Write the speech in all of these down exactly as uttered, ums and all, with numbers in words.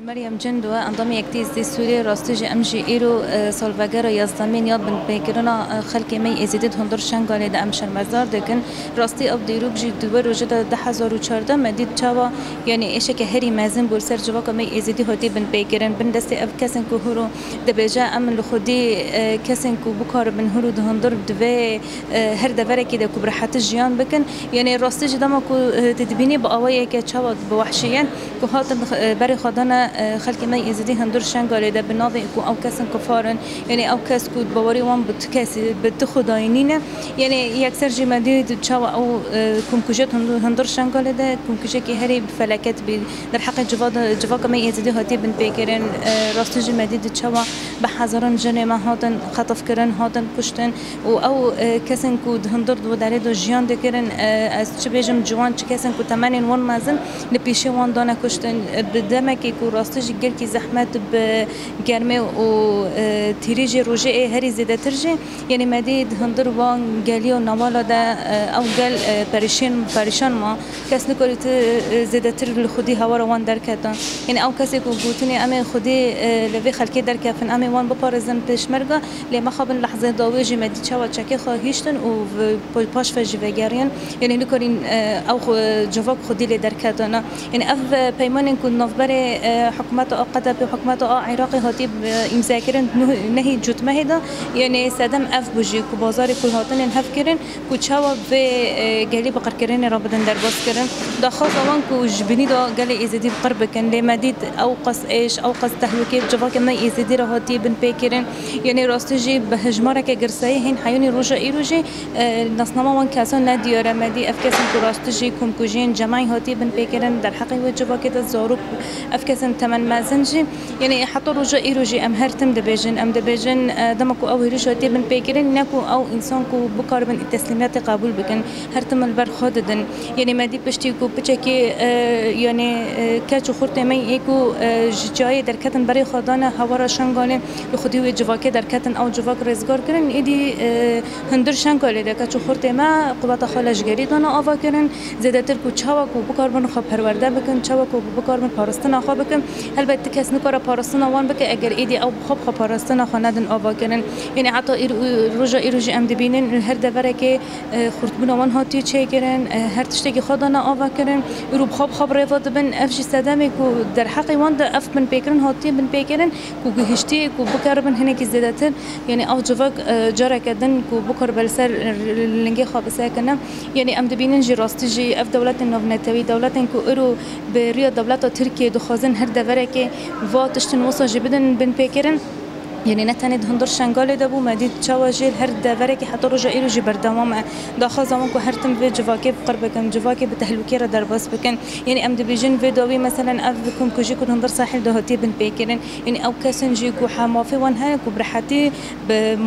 Meryem Cendo, endamê Yekitî Êzidî Sûriyê, rastî jî em jî îro, e, salvegera yazdemîn ya binpêkirina, e, xelkê me yê Êzidî di hundir Şengalê de em şermezar dikin. Rastî ev dîrok jî di wê rojê de du hezar û çardeh me dît çawa, yanî êşeke herî mezin bû li ser civaka me yê Êzidî hatî binpêkirin. Bin destê ev kesên ku hûro dibêje, em li xwedî, e, kesên ku bikaribin hûro di hundir di vê, e, her deverekê de ku bi rehetî jiyan bikin. Yanî rastî jî dema ku, e, tu dibînî bi awayeke çawa bi wehşiyen ku hatin, e, berê xwe dane, e, xelkê me yê Êzidî hundir Şengalê de bi navê ku ew kesên kufar in, yanî ew kes ku bawerî wan bi tu kesî, bi tu xwedayî nîne. Yanî yekser jî me dît çawa ew, e, komkujiyê hundir, hundir Şengalê de komkujiyekî herî bi felaket bî. Derheqê civa de, civaka me yê Êzidî hatî binpêkirin. E, rastî jî me dît çawa bi hezaran jinê me hatin xetifkirin, hatin kuştin. Û ew, e, kesên ku di hundir di derê de jiyan dikirin, e, ez çi bêjim, ciwan, çi kesên ku temenên wan mezin li pêşê wan dane kuştin. E, di demekê ku rastî jî gelkî zehmet bi germê û, e, tîrî jî rojê ê herî zêdetir jî, yanî me dî di hundir wan gelî û newala de, e, ew gel, e, perişên, perişan ma. Kes nikarî tu, e, zêdetir li xwedî hewara wan derketa. Yanî ew kesê ku gotinê em ê xwedî, e, li vê xelkê derkefin, em ê wan biparêzin pêşmerga, lê mixabin lehzê dawê jî me dî çawa çekê xwe hiştin û v-, paş ve jî vegeriyan. Yanî nikarîn, e, ew xwe, civak xwedî lê derketana. Yanî ev, e, peymanên ku navberê, e, hikûmeta a Qedepê û hikûmeta a Iraqê hatî, e, îmzekirin nuh-, nehî cotmehê de, yanî sedem ev bû jî ku bazarê ku hatinên hev kirin, ku çawa vê, e, gelî bi qirkirinê re bidin derbas kirin. Daxwaza wan ku ji binî de gelê Êzidî bi qir bikin, lê me dît ew qas êş, ew qas tehlûkê bi civakê me Êzidî re hatiye binpêkirin. Yanî rastî jî bi hejmareke girseyî hên heyûnî roja îro jî, e, nasnama wan kesan ne diyar e. Me dî ev kesên ku rastî jî komkujiyên cemay hatiye binpêkirin, derheqê wê civakê de zarok, ev kesên temenmezin jî. Yanî heta roja îro jî em her tim dibêjin, em dibêjin, e, dema ku ew hêrîş hatiye binpêkirin, ne ku ew însan ku bikaribin teslîmiyetê qebûl bikin, her tim li ber xwe didin. Yanî me dî piştî ku piçekî, e, yanî, e, keç û xurtê me yê ku, e, ji çiyayê derketin berê xwe dane hewara Şengalê, li xwedî wê civakê derketin, ew civak rêzgar kirin, êdî, e, hundir Şengalê de keç û xurtê me quweta xwe leşgerî dane ava kirin. Zêdetir ku çawa ku bikaribin xwe perwerde bikin, çawa ku bikaribin parastina xwe bikin. Helbet ti kes nikare parastina wan bike eger êdî ew bi xwe bi xwe parastina xwe nedin ava kirin. Yanî heta îro, roja îro jî em dibînin li her deverekê, e, xurtbûna wan hatiye çêkirin, e, her tiştekî xwe dane ava kirin. Îro bi xwe bi xwe bi rêva dibin. Ev jî sedemê ku derheqê wan de ev binpêkirin hatiye binpêkirin ku gihiştî ku bikaribin hinekî zêdetir. Yanî ew civak, e, careke din ku bikaribe li ser lingê xwe bisekine. Yanî em dibînin jî rastî jî ev dewletên navnetewî, dewletên ku îro bi riya dewleta Tirkiyê dixwazin her deverekê va tiştin wisa jî bidin binpêkirin. Yanî ne tenê di hundir Şengalê de bû, me dît çawa jî her deverekê heta roja îro jî berdewam e. Daxwaza wan ku her tim vê civakê bi qir bikin, civakê bi tehlûkê re derbas bikin. Yanî em dibêjin vê dawî, meselen, ev komkujî ku di hundir sahil de hatiye binpêkirin. Yanî ew kesên jî ku he mafê wan heye ku bi rehetî bi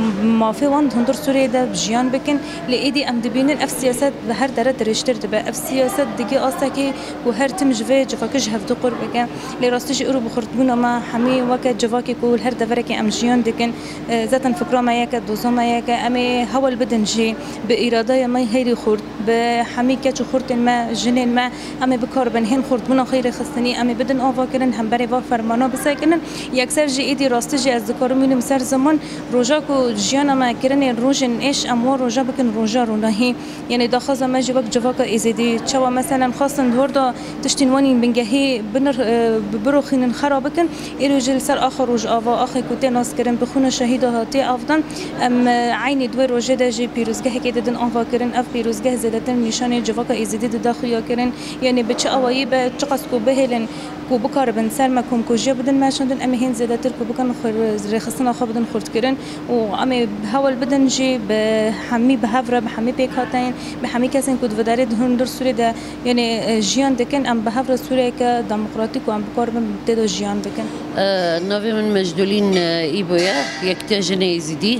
mafê wan di hundir Sûriyê de jiyan bikin. Lê êdî em dibînin ev siyaset bi her dere dirêjtir dibe. Ev siyaset digê astekî ku her tim ji vê civakê ji hevdu qur bike. Lê rastî jî îro bi xurtbûna me hemî weke civakê ku li her deverekê em jiyan dikin, e, zaten fikra me yek e, doza me yek e, em ê hewl bidin jî bi îradeya me hêrî xurt, bi hemî keç û xurtên me, jinên me, em ê bikaribin hên xurtbûna xwe yê rêxistinî, em ê bidin avakirin, hemberê va fermana bisekinin. Yekser jî êdî rastî jî ez dikarim bînim ser ziman, roja ku jiyana me kirinê rojên êş, em wan roja bikin roja ronahî. Yanî daxwaza me jî wek civaka Êzidî, çawa meselen xwestin di hor de tiştên wan yên bingehî binir-, e, bi-, biroxînin, xera bikin, îro jî li ser axa Rojava, axê ku tê naskirin, bi xûna şehîda hatiye avdan. Em, e, eynî di wê rojê de jî pîrozgehekê didin avakirin. Ev pîrozgeh zêdetir nîşanê civaka Êzidî dide xuyakirin. Yanî bi çi awayî be, çiqas ku bihêlin ku bikaribin ser me komkujiya bidin meşandin, em ê hên zêdetir ku bikin xwe, rêxistina xwe bidin xurtkirin û em ê hewl bidin jî bi hemî, bi hev re, bi hemî pêkhateyên, bi hemî kesên ku di vê derê di hundir Sûriyê de, yanî, e, jiyan dikin, em bi hev re Sûriyeyeke demokratîk û em bikaribin tê de jiyan bikin. E, navê min Mecdulîn, e, Îbo ye, Yekitiya Jinê Êzidî,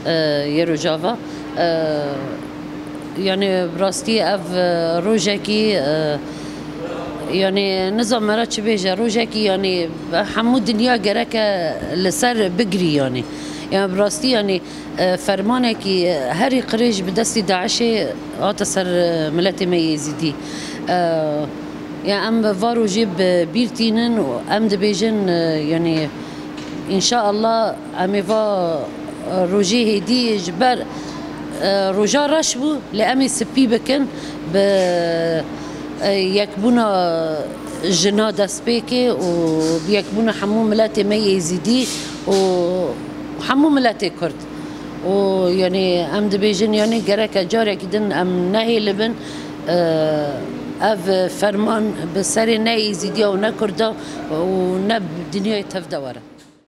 e, yê Rojava. E, Yanî bi rastî ev, e, rojekî, e, yanî nizam me re çi bêje, rojekî yanî hemû dinya gereke li ser bigirî yanî. Yanî bi rastî yanî, e, fermanekî, e, herî qirêj bi destî DAIŞê hate ser, e, miletê me yê Êzidî. E, Ya em va rojê bi bîr tînin û em dibêjin, e, yanî, înşaallah em ê va, e, rojê hêdî ji ber, e, roja reş bû, lê em ê spî bikin bi, e, yekbûna jina destpêkê û bi yekbûna hemû miletê me yê Êzîdî û hemû miletê Kurd. Û, yanî, em dibêjin, yanî, gereke carekî din em nehêlibin, e, ev ferman bi serê ne Êzîdiya û ne Kurda û ne dinyayê tev de were.